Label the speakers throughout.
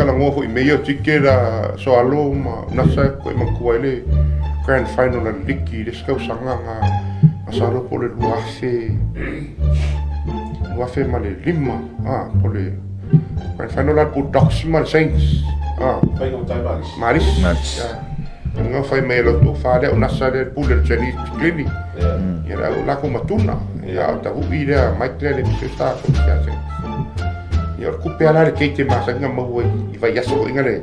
Speaker 1: talanoa foi i mea ia o ticket a Soalo ma Nasa e koe manatua ai le Grand Final a le liki i le isi tausaga na masalo po o le 2000 2005 a po o le Grand Final la Bulldogs ma le Saints a Malisi.
Speaker 2: Malisi.
Speaker 1: Ia fai mai e lau tofa lea o Nasa lea le pule le Chinese Clinic. Ia le au lako matuna. Ia o tahui lea Mike lea le misio sa ko sia se. Ia o le kupe ala le keite masani na maua i vaiaso foi na le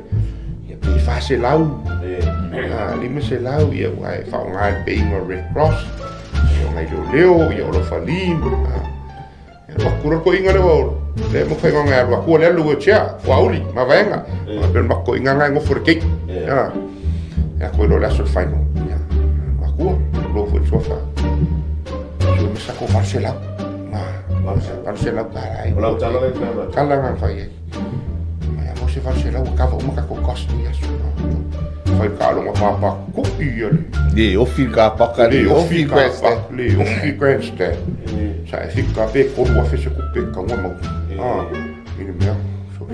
Speaker 1: ia pe 400. Ah, 500 ia ua e faaaoga i le paying o Red Cross. Ia o nai leoleo, ia o Lofalim. Ah. Ia o kura ko inga le o le mo whai ngā alu akua le alu wheelchair, whauli, ma vaenga. Ma pe mako inga ngai ngofo le keiki. Ia. Ia koe lo le aso le final. Ia. Akua, lo fo le sofa. So me sa ko Barcelona. Ma, Barcelona ka ai.
Speaker 3: O lau tala le tala.
Speaker 1: Tala ngā whai ai. Ma ia mo se Barcelona kava uma ka ko cost ni aso. Whai ka alonga pāpā ku'i ia le.
Speaker 2: Le ofi ka paka
Speaker 1: Le ofi ka paka, le ofi grandstand. Sa e fika pe 3000 se kupe kaua mau. Ah, i le mea. So,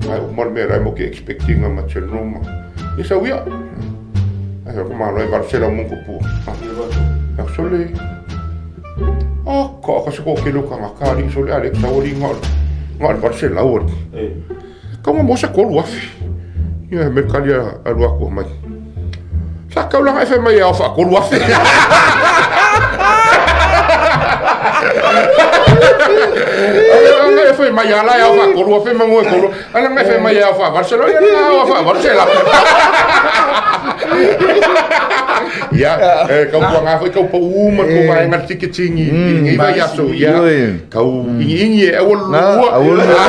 Speaker 1: ai o mal mea rai mo ke expecting ma general ma. Ia sau ia. Ai ko malo e varsela mo ko pu. Ah, so le. Ah, ka ka se ko ke lo ka ka ri so le Alex sau ri ngā ngā varsela o. Kaua mo se 3000. Ia me kali a lua ko mai. Sa kaulanga e fai mai e ao wha 3000. Ala e fai mai ala e ao wha 3000 mangu e kolu. Ala e fai mai e ao wha Barcelona ia ao wha Barcelona. Ia, e kau puanga foi kau pau ma ko vai ngal ticketing i ngai vai aso ia. Kau ingi ingi e awal lua.
Speaker 2: Awal lua.